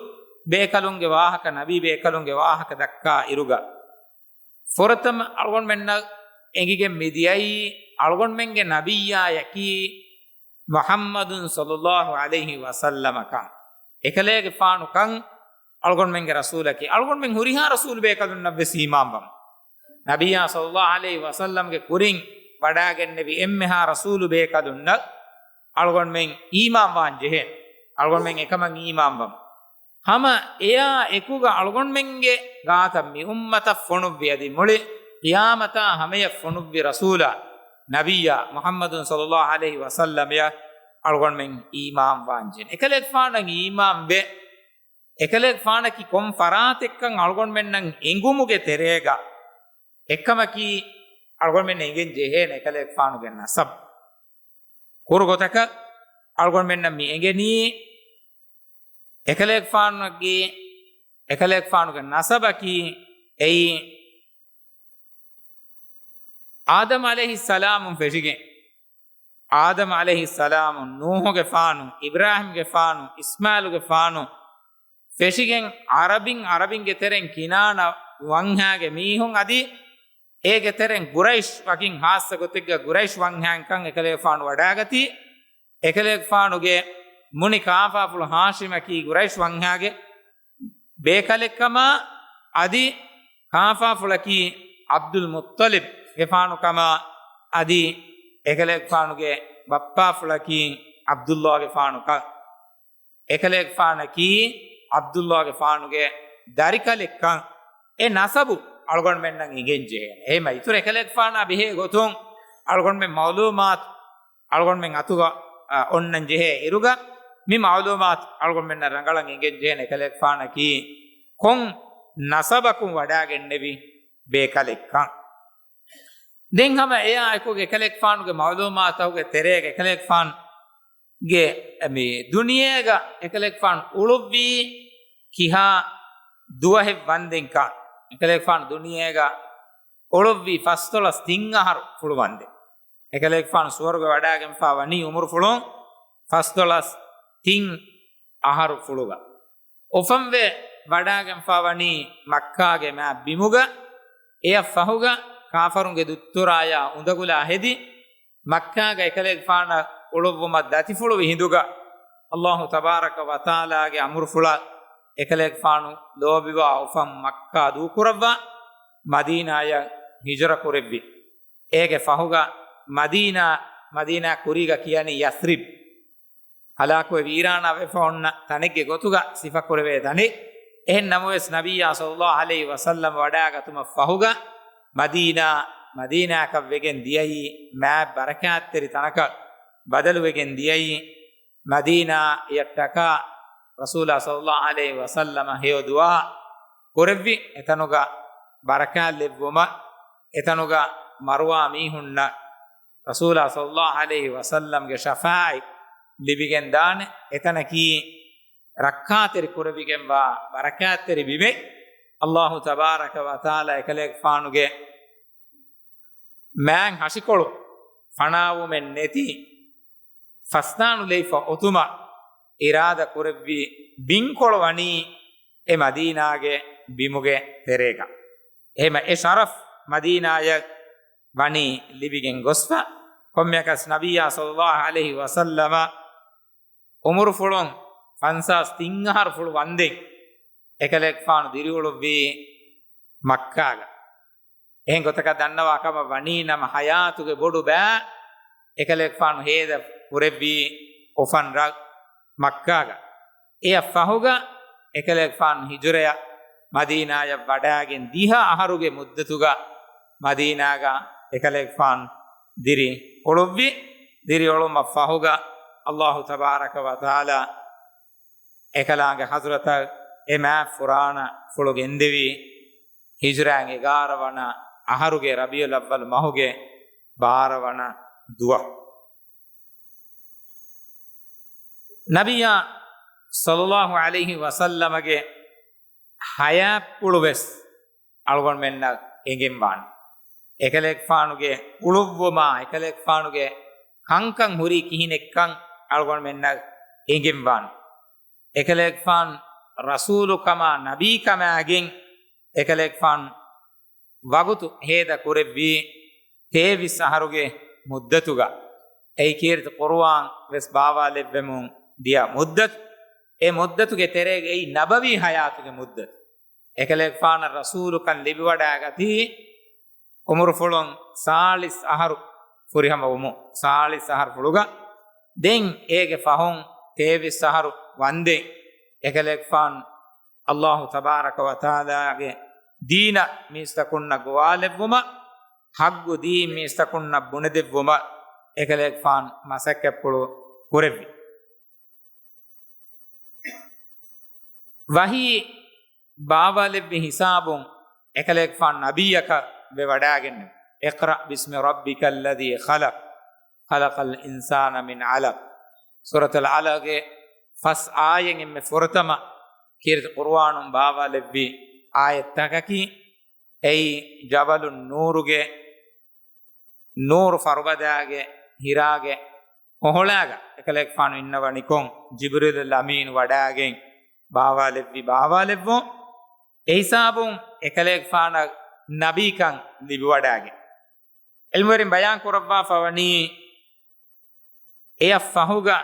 ބޭކަލުންގެ ވާހަކަ، ނަބީ ބޭކަލުންގެ ވާހަކަ ދައްކާ އިރުގަ، ފުރަތަމަ އަޅުގަނޑުމެންނަށް އެނގިގެން މިދިޔައީ އަޅުގަނޑުމެންގެ ނަބިއްޔާޔަކީ މުޙައްމަދު ޞައްލައްލާހު ޢަލައިހި ވަސައްލަމަކަން. އެކަލޭގެފާނުކަން އަޅުގަނޑުމެންގެ ރަސޫލަކީ. އަޅުގަނޑުމެން ހުރިހާ ރަސޫލު ބޭކަލުންނަށް ވެސް އީމާންވަމު. ނަބިއްޔާ ޞައްލައްލާހު ޢަލައިހި ވަސައްލަމްގެ ކުރިން ވަޑާގެންނެވި އެންމެހާ ރަސޫލު ބޭކަލުންނަށް އަޅުގަނޑުމެން އީމާންވާން ޖެހޭ. އަޅުގަނޑުމެން އެކަމަށް އީމާންވަމު. ހަމަ އެއާ އެކުގަ އަޅުގަނޑުމެންގެ ގާތަށް މި އުއްމަތަށް ފޮނުއްވި އަދި މުޅި ޤިޔާމަތާ ހަމަޔަށް ފޮނުއްވި ރަސޫލާ، ނަބިއްޔާ މުޙައްމަދު ޞައްލައްލާހު ޢަލައިހި ވަސައްލަމަޔަށް އަޅުގަނޑުމެން އީމާންވާން ޖެހޭ. އެކަލޭގެފާނަށް އީމާންވެ، އެކަލޭގެފާނަކީ ކޮން ފަރާތެއްކަން އަޅުގަނޑުމެންނަށް އެނގުމުގެ ތެރޭގަ، އެއްކަމަކީ އަޅުގަނޑުމެން އެނގެން ޖެހޭނެ އެކަލޭގެފާނުގެ ނަސަބު. ކުރު ގޮތަކަށް އަޅުގަނޑުމެންނަށް މި އެނގެނީ އެކަލޭގެފާނުގެ، އެކަލޭގެފާނުގެ ނަސަބަކީ އެއީ އާދަމް ޢަލައިހިއްސަލާމުން ފެށިގެން، އާދަމް ޢަލައިހިއްސަލާމުން، ނޫޙުގެފާނު، އިބްރާހީމްގެފާނު، އިސްމާޢީލުގެފާނު ފެށިގެން ޢަރަބިން، ޢަރަބިންގެ ތެރެއިން ކިނާނާ ވަންހާގެ މީހުން އަދި އޭގެ ތެރެއިން ޤުރައިޝް ވަކިން ހާއްސަ ގޮތެއްގަ ޤުރައިޝް ވަންހާއިންކަން އެކަލޭގެފާނު ވަޑާގަތީ. އެކަލޭގެފާނުގެ މުނި ކާފާފުޅު ހާޝިމަކީ ޤުރައިޝް ވަންހާގެ ބޭކަލެއްކަމާ، އަދި ކާފާފުޅަކީ ޢަބްދުލް މުއްޠަލިބްގެފާނުކަމާ، އަދި އެކަލޭގެފާނުގެ ބައްޕާފުޅަކީ ޢަބްދުﷲގެފާނުކަން. އެކަލޭގެފާނަކީ ޢަބްދުﷲގެފާނުގެ ދަރިކަލެއްކަން އެ ނަސަބު އަޅުގަނޑުމެންނަށް އެނގެން ޖެހޭނެ. އެހެންމަ އިތުރު އެކަލޭގެފާނާ ބެހޭ ގޮތުން އަޅުގަނޑުމެން މަޢުލޫމާތު އަޅުގަނޑުމެން އަތުގަ، އަ، އޮންނަން ޖެހޭ އިރުގަ، މި މަޢުލޫމާތު އަޅުގަނޑުމެންނަށް ރަނގަޅަށް އެނގެން ޖެހޭނެ އެކަލޭގެފާނަކީ ކޮން ނަސަބަކުން ވަޑާގެންނެވި ބޭކަލެއްކަން. ދެން ހަމަ އެއާ އެކުގެ އެކަލޭގެފާނުގެ މަޢުލޫމާތުގެ ތެރޭގަ އެކަލޭގެފާނު ގެ މި ދުނިޔޭގަ އެކަލޭގެފާނު އުޅުއްވީ ކިހާ ދުވަހެއް ވަންދެންކަން، އެކަލޭގެފާނު ދުނިޔޭގަ އުޅުއްވީ ފަސްދޮޅަސް ތިން އަހަރު ފުޅު ވަންދެން. އެކަލޭގެފާނު ސުވަރުގެ ވަޑާގެންފާ ވަނީ އުމުރުފުޅުން ފަސްދޮޅަސް ތިން އަހަރު ފުޅުގަ. އުފަންވެ ވަޑާގެންފާ ވަނީ މައްކާގެ މާ ބިމުގަ. އެއަށް ފަހުގަ ކާފަރުންގެ ދުއްތުރާޔާ އުނދަގުލާ ހެދި، މައްކާގަ އެކަލޭގެފާނަށް އުޅުއްވުމަށް ދަތިފުޅުވި ހިނދުގަ، ﷲ ތަބާރަކަ ވަތަޢާލާގެ އަމުރުފުޅަށް އެކަލޭގެފާނު ލޯބިވާ އުފަން މައްކާ ދޫކުރައްވާ، މަދީނާޔަށް ހިޖުރަ ކުރެއްވި. އޭގެ ފަހުގަ މަދީނާ، މަދީނާ ކުރީގަ ކިޔަނީ ޔަސްރިބް. ހަލާކުވެ ވީރާނާވެފަ އޮންނަ ތަނެއްގެ ގޮތުގަ ސިފަކުރެވޭ ތަނެއް. އެހެން ނަމަވެސް، ނަބިއްޔާ ޞައްލަﷲ ޢަލައިހި ވަސައްލަމަ ވަޑާގަތުމަށް ފަހުގަ، މަދީނާ، މަދީނާއަކަށް ވެގެން ދިޔައީ މާތް ބަރަކާތްތެރި ތަނަކަށް ބަދަލުވެގެން ދިޔައީ. މަދީނާއަށްޓަކާ ރަސޫލާ ޞައްލަﷲ ޢަލައިހި ވަސައްލަމަ ހެޔޮ ދުޢާ ކުރެއްވި، އެތަނުގަ ބަރަކާތް ލެއްވުމަށް، އެތަނުގަ މަރުވާ މީހުންނަށް ރަސޫލާ ޞައްލަﷲ ޢަލައިހި ވަސައްލަމްގެ ޝަފާޢަތް ލިބިގެން ދާނެ. އެތަނަކީ ރައްކާތެރި ކުރެވިގެންވާ ބަރަކާތްތެރި ބިމެއް. ﷲ ތަބާރަކަ ވަތަޢާލާ އެކަލޭގެފާނުގެ މާތް ހަށިކޮޅު ފަނާވުމެއް ނެތި ފަސްދާނުލެވިފަ އޮތުމަށް އިރާދަ ކުރެއްވި ބިންކޮޅު ވަނީ އެ މަދީނާގެ ބިމުގެ ތެރޭގަ. އެހެމަ އެ ޝަރަފް މަދީނާޔަށް ވަނީ ލިބިގެން ގޮސްފަ. ކޮންމެއަކަސް ނަބިއްޔާ ޞައްލަﷲ ޢަލައިހި ވަސައްލަމަ އުމުރުފުޅުން ފަންސާސް ތިން އަހަރު ފުޅު ވަންދެން އެކަލޭގެފާނު ދިރިއުޅުއްވީ މައްކާގަ. އެހެން ގޮތަކަށް ދަންނަވާ ކަމަށް ވަނީ ނަމަ ޙަޔާތުގެ ބޮޑު ބައި އެކަލޭގެފާނު ހޭދަ ކުރެއްވީ އުފަން ރަށް މައްކާގަ. އެއަށް ފަހުގަ އެކަލޭގެފާނު ހިޖުރަޔަށް މަދީނާޔަށް ވަޑާގެން ދިހަ އަހަރުގެ މުއްދަތުގަ މަދީނާގަ އެކަލޭގެފާނު ދިރި އުޅުއްވި. ދިރި އުޅުމަށް ފަހުގަ ﷲ ތަބާރަކަ ވަތަޢާލާ އެކަލާނގެ ޙަޟްރަތަށް އެ މާތް ފުރާނަ ފުޅު ގެންދެވީ ހިޖުރާގެ އެގާރަ ވަނަ އަހަރުގެ ރަބީޢުލް އައްވަލް މަހުގެ ބާރަ ވަނަ ދުވަހު. ނަބިއްޔާ ޞައްލަﷲ ޢަލައިހި ވަސައްލަމަގެ ޙަޔާތްޕުޅު ވެސް އަޅުގަނޑުމެންނަށް އެނގެންވާނެ. އެކަލޭގެފާނުގެ އުޅުއްވުމާ، އެކަލޭގެފާނުގެ ކަންކަން ހުރީ ކިހިނެއްކަން އަޅުގަނޑުމެންނަށް އެނގެންވާނެ. އެކަލޭގެފާނު ރަސޫލުކަމާ، ނަބީކަމާގެން އެކަލޭގެފާނު ވަގުތު ހޭދަ ކުރެއްވީ ތޭވީސް އަހަރުގެ މުއްދަތުގަ. އެއީ ކީރިތި ޤުރުއާން ވެސް ބާވާލެއްވެމުން ދިޔަ މުއްދަތު. އެ މުއްދަތުގެ ތެރޭގައި ނަބަވީ ޙަޔާތުގެ މުއްދަތު. އެކަލޭގެފާނަށް ރަސޫލުކަން ލިބިވަޑާގަތީ އުމުރުފުޅުން ސާޅީސް އަހަރު ފުރިހަމަ ވުމުން، ސާޅީސް އަހަރު ފުޅުގަ. ދެން އޭގެ ފަހުން ތޭވީސް އަހަރު ވަންދެން އެކަލޭގެފާނު ﷲ ތަބާރަކަ ވަތަޢާލާގެ ދީނަށް މީސްތަކުންނަށް ގޮވާލެއްވުމަށް، ޙައްޤު ދީން މީސްތަކުންނަށް ބުނެދެއްވުމަށް އެކަލޭގެފާނު މަސައްކަތްޕުޅު ކުރެއްވި. ވަޙީ ބާވާލެއްވި ހިސާބުން އެކަލޭގެފާނު ނަބިއްޔަކަށް ވެވަޑާގެންނެވި. اقرأ باسم ربك الذي خلق، خلق الإنسان من علق. ސޫރަތުލް ޢަލަޤްގެ ފަސް އާޔަތް އެންމެ ފުރަތަމަ ކީރިތި ޤުރުއާނުން ބާވާލެއްވި އާޔަތްތަކަކީ، އެއީ ޖަބަލު ނޫރުގެ، ނޫރު ފަރުބަދާގެ ހިރާގެ ކޮހޮޅާގަ އެކަލޭގެފާނު އިންނަވަނިކޮށް، ޖިބްރީލުލް އަމީނު ވަޑާގެން ބާވާލެއްވި ބާވާލެއްވުން. އެހިސާބުން އެކަލޭގެފާނަށް ނަބީކަން ލިބިވަޑާގެން. ޢިލްމުވެރިން ބަޔާން ކުރައްވާފަ ވަނީ، އެއަށް ފަހުގަ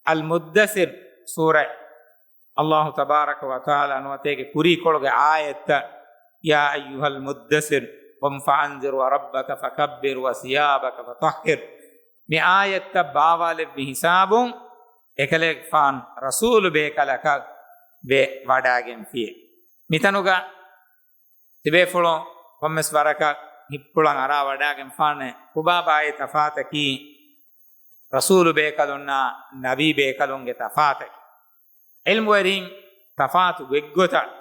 އަލް މުއްދައްސިރު ސޫރަ، އައްލާހު ތަބާރަކަ ވަތަޢާލާ ނުވަތަ އޭގެ ކުރީކޮޅުގެ އާޔަތްތައް، يا أيها المدثر قم فأنذر وربك فكبر وثيابك فطهر، މި އާޔަތްތައް ބާވާލެއްވި ހިސާބުން އެކަލޭގެފާނު ރަސޫލު ބޭކަލަކަށް ވެ ވަޑާގެންފިއޭ. މިތަނުގަ ތިބޭފުޅުން ކޮންމެސް ވަރަކަށް ހިތްޕުޅަށް އަރާ ވަޑާގެންފާނެ ކޮބާބާއޭ ތަފާތަކީ؟ ރަސޫލު ބޭކަލުންނާ ނަބީ ބޭކަލުންގެ ތަފާތަކީ. ޢިލްމުވެރިން ތަފާތު ގޮތްގޮތަށް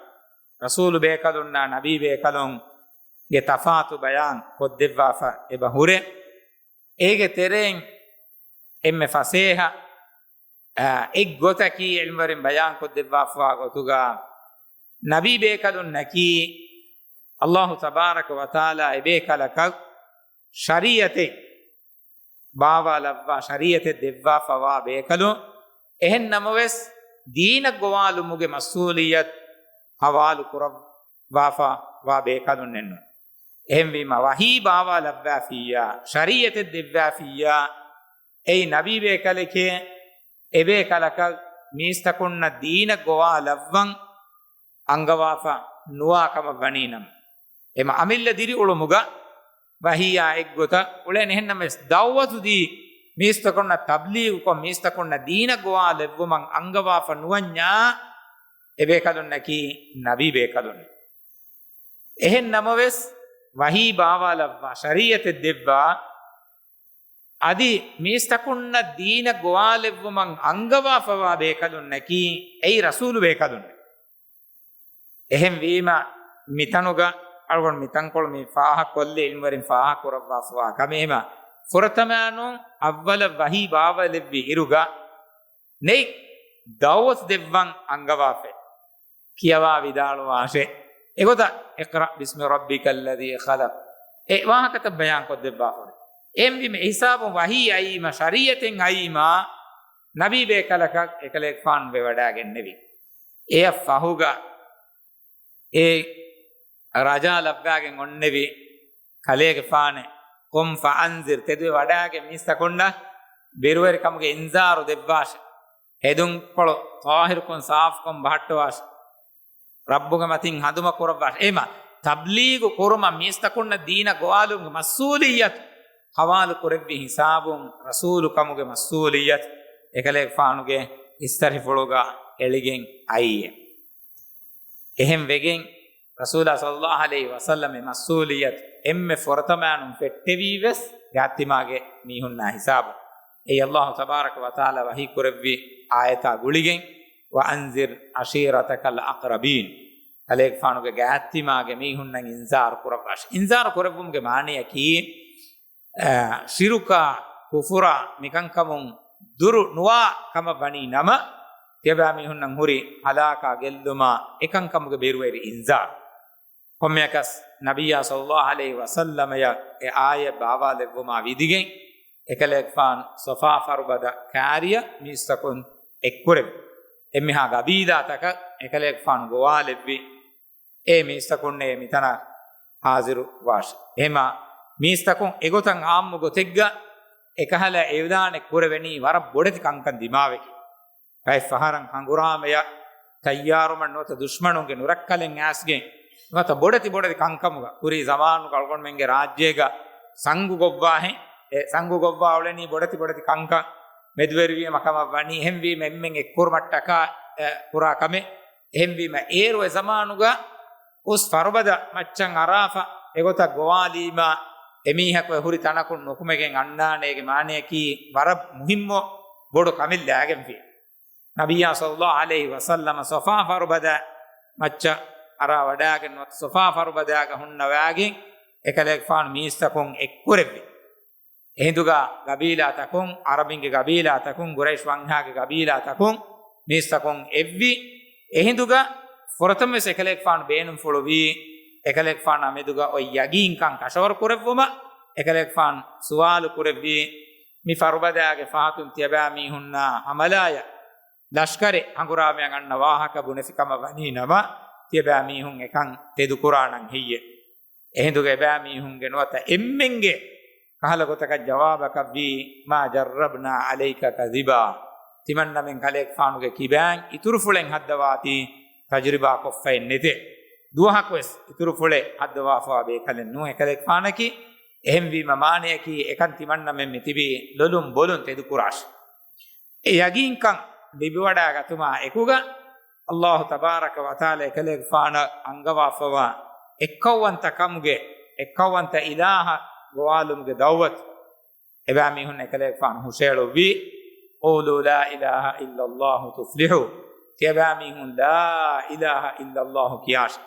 ރަސޫލު ބޭކަލުންނާ ނަބީ ބޭކަލުންގެ ތަފާތު ބަޔާން ކޮށްދެއްވާފަ އެބަ ހުރޭ. އޭގެ ތެރެއިން އެންމެ ފަސޭހަ، އާ، އެއްގޮތަކީ ޢިލްމުވެރިން ބަޔާން ކޮށްދެއްވާފަވާ ގޮތުގަ، ނަބީ ބޭކަލުންނަކީ އައްލާހު ތަބާރަކަ ވަތަޢާލާ އެބޭކަލަކަށް ޝަރީޢަތެއް ބާވާލައްވާ، ޝަރީޢަތެއް ދެއްވާފަވާ ބޭކަލުން. އެހެން ނަމަވެސް، ދީނަށް ގޮވާލުމުގެ މަސްއޫލިއްޔަތު ހަވާލު ކުރައްވާފަވާ ބޭކަލުންނެއްނު. އެހެންވީމަ، ވަޙީ ބާވާލައްވާފިއްޔާ، ޝަރީޢަތެއް ދެއްވާފިއްޔާ، އެއީ ނަބީ ބޭކަލެކޭ، އެބޭކަލަކަށް މީސްތަކުންނަށް ދީނަށް ގޮވާލައްވަން އަންގަވާފަ ނުވާ ކަމަށް ވަނީ ނަމަ، އެމަ އަމިއްލަ ދިރިއުޅުމުގަ ވަޙީއާ އެއްގޮތަށް އުޅޭނެ. އެހެންނަމަވެސް، ދަޢުވަތު ދީ މީސްތަކުންނަށް ތަބްލީޣުކޮށް، މީސްތަކުންނަށް ދީނަށް ގޮވާލެއްވުމަށް އަންގަވާފަ ނުވަންޏާ، އެބޭކަލުންނަކީ ނަބީ ބޭކަލުން. އެހެން ނަމަވެސް، ވަޙީ ބާވާލައްވާ، ޝަރީޢަތެއް ދެއްވާ، އަދި މީސްތަކުންނަށް ދީނަށް ގޮވާލެއްވުމަށް އަންގަވާފަވާ ބޭކަލުންނަކީ، އެއީ ރަސޫލު ބޭކަލުން. އެހެންވީމަ، މިތަނުގަ އަޅުގަނޑު މި ތަންކޮޅު މި ފާހަގަކޮށްލީ، ޢިލްމުވެރިން ފާހަގަކުރައްވާފަވާ ކަމެއް. އެމަ ފުރަތަމައިނު އައްވަލަށް ވަޙީ ބާވާލެއްވި އިރުގަ ނެތް ދަޢުވަތު ދެއްވަން އަންގަވާފައި. ކިޔަވާ ވިދާޅުވާށޭ. އެގޮތަށް، اقرأ باسم ربك الذي خلق، އެ ވާހަކަތައް ބަޔާންކޮށްދެއްވާފަ. އެހެންވީމަ، އެހިސާބުން ވަޙީ އައީމަ، ޝަރީޢަތެއް އައީމަ، ނަބީ ބޭކަލަކަށް އެކަލޭގެފާނު ވެވަޑާގެންނެވި. އެއަށް ފަހުގަ އެ ރަޖާ ލައްވާގެން އޮންނެވި ކަލޭގެފާނެ، قم فأنذر، ތެދުވެ ވަޑާގެން މީސްތަކުންނަށް ބިރުވެރިކަމުގެ އިންޒާރު ދެއްވާށެ. ހެދުންކޮޅު ޠާހިރުކޮށް ސާފުކޮށް ބަހައްޓަވާށެ. ރައްބުގެ މަތިން ހަނދުމަ ކުރައްވާށެ. އެހެމަ ތަބްލީޣު ކުރުމަށް މީސްތަކުންނަށް ދީނަށް ގޮވާލުމުގެ މަސްއޫލިއްޔަތު ހަވާލު ކުރެއްވި ހިސާބުން، ރަސޫލު ކަމުގެ މަސްއޫލިއްޔަތު އެކަލޭގެފާނުގެ އިސްތަށިފުޅުގަ އެޅިގެން އައީއޭ. އެހެން ވެގެން، ރަސޫލާ ޞައްލައްލާހު ޢަލައިހި ވަސައްލަމް އެ މަސްއޫލިއްޔަތު އެންމެ ފުރަތަމައިނުން ފެއްޓެވީ ވެސް ގާތްތިމާގެ މީހުންނާ ހިސާބުން. އެއީ އައްލާހު ތަބާރަކަ ވަތަޢާލާ ވަޙީ ކުރެއްވި އާޔަތާ ގުޅިގެން، وأنذر عشيرتك الأقربين. ކަލޭގެފާނުގެ ގާތްތިމާގެ މީހުންނަށް އިންޒާރު ކުރައްވާށެ. އިންޒާރު ކުރެއްވުމުގެ މާނަޔަކީ، އަ، ޝިރުކާ، ކުފުރާ، މިކަންކަމުން ދުރު ނުވާ ކަމަށް ވަނީ ނަމަ، ތިޔަބައިމީހުންނަށް ހުރި ހަލާކާ ގެއްލުމާ އެކަންކަމުގެ ބިރުވެރި އިންޒާރު. ކޮންމެއަކަސް ނަބިއްޔާ ޞައްލައްލާހު ޢަލައިހި ވަސައްލަމަޔަށް އެ އާޔަތް ބާވާލެއްވުމާ ވިދިގެން، އެކަލޭގެފާނު ޞަފާ ފަރުބަދަ ކާރިޔަށް މީސްތަކުން އެއްކުރެވި. އެންމެހާ ގަބީލާތަކަށް އެކަލޭގެފާނު ގޮވާލެއްވި. އޭ މީސްތަކުންނޭ މިތަނަށް ހާޒިރު ވާށި. އެހެމަ މީސްތަކުން އެގޮތަށް އާއްމު ގޮތެއްގަ އެކަހަލަ އިޢުލާނެއް ކުރެވެނީ ވަރަށް ބޮޑެތި ކަންކަން ދިމާވެގެން. ބައެއް ފަހަރަށް ހަނގުރާމަޔަށް ތައްޔާރުމަށް ނުވަތަ ދުޝްމަނުންގެ ނުރައްކަލެއް އައިސްގެން ނުވަތަ ބޮޑެތި ބޮޑެތި ކަންކަމުގަ، ކުރީ ޒަމާނުގަ އަޅުގަނޑުމެންގެ ރާއްޖޭގަ ސަންގު ގޮއްވާހެން، އެ ސަންގު ގޮއްވާ އުޅެނީ ބޮޑެތި ބޮޑެތި ކަންކަން މެދުވެރިވީމަ ކަމަށް ވަނީ. އެހެންވީމަ އެންމެން އެއްކުރުމަށްޓަކާ، އެ، ކުރާ ކަމެއް. އެހެންވީމަ، އޭރު އެ ޒަމާނުގަ އުސް ފަރުބަދަ މައްޗަށް އަރާފަ އެގޮތަށް ގޮވާލީމާ، އެމީހަކު އެ ހުރި ތަނަކުން ނުކުމެގެން އަންނާނޭގެ މާނަޔަކީ ވަރަށް މުހިއްމު ބޮޑު ކަމެއް ލާގެންފި. ނަބިއްޔާ ޞައްލައްލާހު ޢަލައިހި ވަސައްލަމަ ޞަފާ ފަރުބަދަ މައްޗަށް އަރާ ވަޑާގެން ނުވަތަ ޞަފާ ފަރުބަދާގަ ހުންނަވާގެން އެކަލޭގެފާނު މީސްތަކުން އެއްކުރެއްވި. އެހިނދުގަ ގަބީލާތަކުން، ޢަރަބިންގެ ގަބީލާތަކުން، ގުރައިޝް ވަންހާގެ ގަބީލާތަކުން މީސްތަކުން އެއްވި. އެހިނދުގަ ފުރަތަމަވެސް އެކަލޭގެފާނު ބޭނުންފުޅުވީ، އެކަލޭގެފާނާ މެދުގަ އޮތް ޔަގީންކަން ކަށަވަރު ކުރެއްވުމަށް. އެކަލޭގެފާނު ސުވާލު ކުރެއްވީ، މި ފަރުބަދާގެ ފަހަތުން ތިޔަބައިމީހުންނާ ހަމަލާޔަށް ލަޝްކަރެއް ހަނގުރާމަޔަށް އަންނަ ވާހަކަ ބުނެފި ކަމަށް ވަނީ ނަމަ، ތިޔަބައިމީހުން އެކަން ތެދުކުރާނަން ހެއްޔެވެ؟ އެހިނދުގަ އެބައިމީހުންގެ ނުވަތަ އެންމެންގެ ކަހަލަ ގޮތަކަށް ޖަވާބަކަށްވީ، "ما جربنا عليك كذبا." ތިމަންނަމެން ކަލޭގެފާނުގެ ކިބައިން އިތުރުފުޅެއް ހައްދަވާތީ ތަޖުރިބާ ކޮށްފައެއް ނެތޭ. ދުވަހަކުވެސް އިތުރުފުޅެއް ހައްދަވާފަވާ ބޭކަލެއް ނޫން އެކަލޭގެފާނަކީ. އެހެންވީމަ މާނަޔަކީ އެކަން ތިމަންނަމެން މިތިބީ ލޮލުން ބޮލުން ތެދުކުރާށި. އެ ޔަގީންކަން ލިބިވަޑައިގަތުމާ އެކުގަ، އައްލާހު ތަބާރަކަ ވަތަޢާލާ އެކަލޭގެފާނަށް އަންގަވާފަވާ އެއްކައުވަންތަ ކަމުގެ، އެއްކައުވަންތަ އިލާހަށް ގޮވާލުމުގެ ދަޢުވަތު އެބައިމީހުން އެކަލޭގެފާނު ހުށައެޅުއްވީ، "قولوا لا إله إلا الله تفلحوا." ތިޔަބައިމީހުން ލާ އިލާހަ އިއްލައްލާހު ކިޔާށި.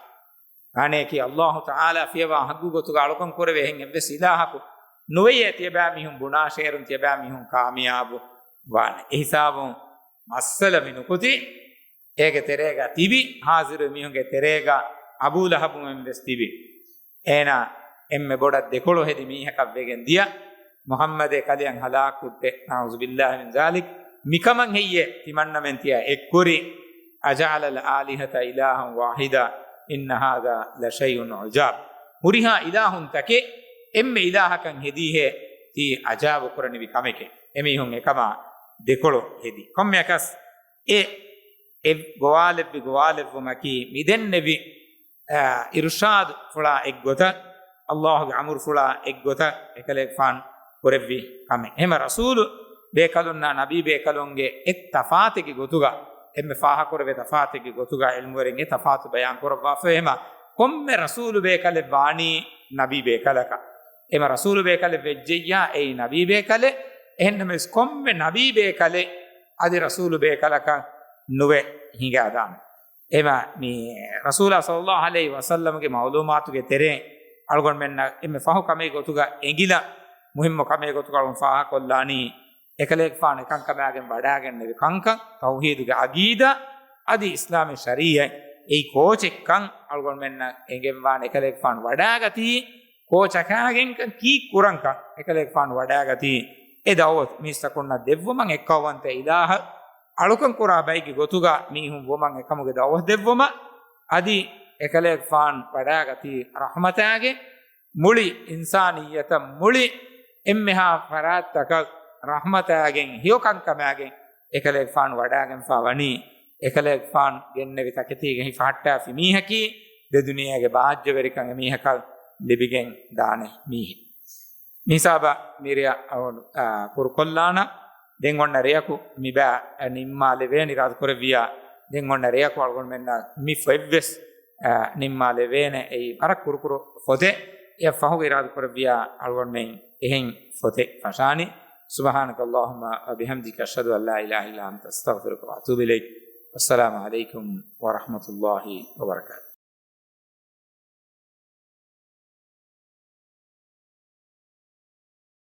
އާނެއަކީ އައްލާހު ތަޢާލާ ފިޔަވާ ޙައްޤު ގޮތުގަ އަޅުކަން ކުރެވޭ އެހެން އެއްވެސް އިލާހަކު ނުވެޔޭ. ތިޔަބައިމީހުން ބުނާށޭ، އޭރުން ތިޔަބައިމީހުން ކާމިޔާބު ވާނެ. އެހިސާބުން މައްސަލަ މި ނުކުތީ، އޭގެ ތެރޭގަ ތިބި، ޙާޟިރު މީހުންގެ ތެރޭގަ އަބޫ ލަހަބުމެން ވެސް ތިބި. އޭނާ އެންމެ ބޮޑަށް ދެކޮޅު ހެދި މީހަކަށް ވެގެން ދިޔަ، މުޙައްމަދޭ ކަލެއަށް ހަލާކު ކުއްޓޭ، ނަޢޫޛު ބިއްލާހި މިން ޛާލިކް. މިކަމަށް ހެއްޔޭ ތިމަންނަމެން ތިޔަ އެއްކުރީ؟ أجعل الآلهة إلها واحدا إن هذا لشيء عجاب. ހުރިހާ އިލާހުންތަކެއް އެންމެ އިލާހަކަށް ހެދީހޭ، ތީ އަޖާބު ކުރަނިވި ކަމެކޭ. އެމީހުން އެކަމާ ދެކޮޅު ހެދި. ކޮންމެއަކަސް އެ، އެ ގޮވާލެއްވި ގޮވާލެއްވުމަކީ މިދެންނެވި އާ، އިރުޝާދު ފުޅާ އެއްގޮތަށް، އައްލާހުގެ އަމުރުފުޅާ އެއްގޮތަށް އެކަލޭގެފާނު ކުރެއްވި ކަމެއް. އެހެމަ ރަސޫލު ބޭކަލުންނާ ނަބީ ބޭކަލުންގެ އެއް ތަފާތެއްގެ ގޮތުގަ، އެންމެ ފާހަކުރެވޭ ތަފާތެއްގެ ގޮތުގަ އިލްމުވެރިން އެ ތަފާތު ބަޔާން ކުރައްވާފަ. އެހެމަ ކޮންމެ ރަސޫލު ބޭކަލެއް ވާނީ ނަބީ ބޭކަލަކަށް. އެހެމަ ރަސޫލު ބޭކަލެއް ވެއްޖެއްޔާ އެއީ ނަބީ ބޭކަލެއް. އެހެންނަމަވެސް ކޮންމެ ނަބީ ބޭކަލެއް އަދި ރަސޫލު ބޭކަލަކަށް ނުވެ ހިނގާދާނެ. އެމަ މި ރަސޫލާ ޞައްލައްލާހު ޢަލައިހި ވަސައްލަމްގެ މަޢުލޫމާތުގެ ތެރެއިން އަޅުގަނޑުމެންނަށް އެންމެ ފަހު ކަމެއް ގޮތުގަ އެނގިލަން މުހިއްމު ކަމެއް ގޮތުގަ އަޅުގަނޑު ފާހަކޮށްލާނީ، އެކަލޭގެފާނު އެކަންކަމާގެން ވަޑާގެންނެވި ކަންކަން، ތައުޙީދުގެ ޢަޤީދާ އަދި އިސްލާމީ ޝަރީޢަތް އެއީ ކޯޗެއްކަން އަޅުގަނޑުމެންނަށް އެނގެންވާނެ. އެކަލޭގެފާނު ވަޑާގަތީ ކޯޗަކާގެންކަން ކީއްކުރަންކަން އެކަލޭގެފާނު ވަޑާގަތީ. އެ ދަޢުވަތު މީސްތަކުންނަށް ދެއްވުމަށް އެއްކައުވަންތަ އިލާހަށް އަޅުކަން ކުރާ ބައެއްގެ ގޮތުގަ މީހުން ވުމަށް އެކަމުގެ ދަޢުވަތު ދެއްވުމަށް، އަދި އެކަލޭގެފާން ވަޑާގަތީ ރަޙްމަތާގެ މުޅި އިންސާނިއްޔަތަށް މުޅި އެންމެހާ ފަރާތްތަކަށް ރަޙްމަތާގެން ހެޔޮ ކަންކަމާގެން އެކަލޭގެފާން ވަޑާގެންފާ ވަނީ، އެކަލޭގެފާން ގެންނެވި ތަކެތީގެ ހިފަހައްޓާފި މީހަކީ، ދެ ދުނިޔޭގެ ބާއްޖަވެރިކަން އެމީހަކަށް ލިބިގެން ދާނެ މީހެއް. މިހިސާބަށް މިރެއަށް އަޅުގަނޑު، އާ، ކުރުކޮށްލާނަން. ދެން އޮންނަ ރެޔަކު މިބާ ނިންމާލެވޭނެ އިރާދަކުރެއްވިއްޔާ، ދެން އޮންނަ ރެޔަކު އަޅުގަނޑުމެންނަށް މި ފޮތްވެސް، އާ، ނިންމާލެވޭނެ. އެއީ ވަރަށް ކުރުކުރު ފޮތެއް. އެއަށް ފަހުގަ އިރާދަކުރެއްވިއްޔާ އަޅުގަނޑުމެން އެހެން ފޮތެއް ފަށާނީ. سبحانك اللهم وبحمدك، أشهد أن لا إله إلا أنت، أستغفرك وأتوب إليك. والسلام عليكم ورحمة الله وبركاته.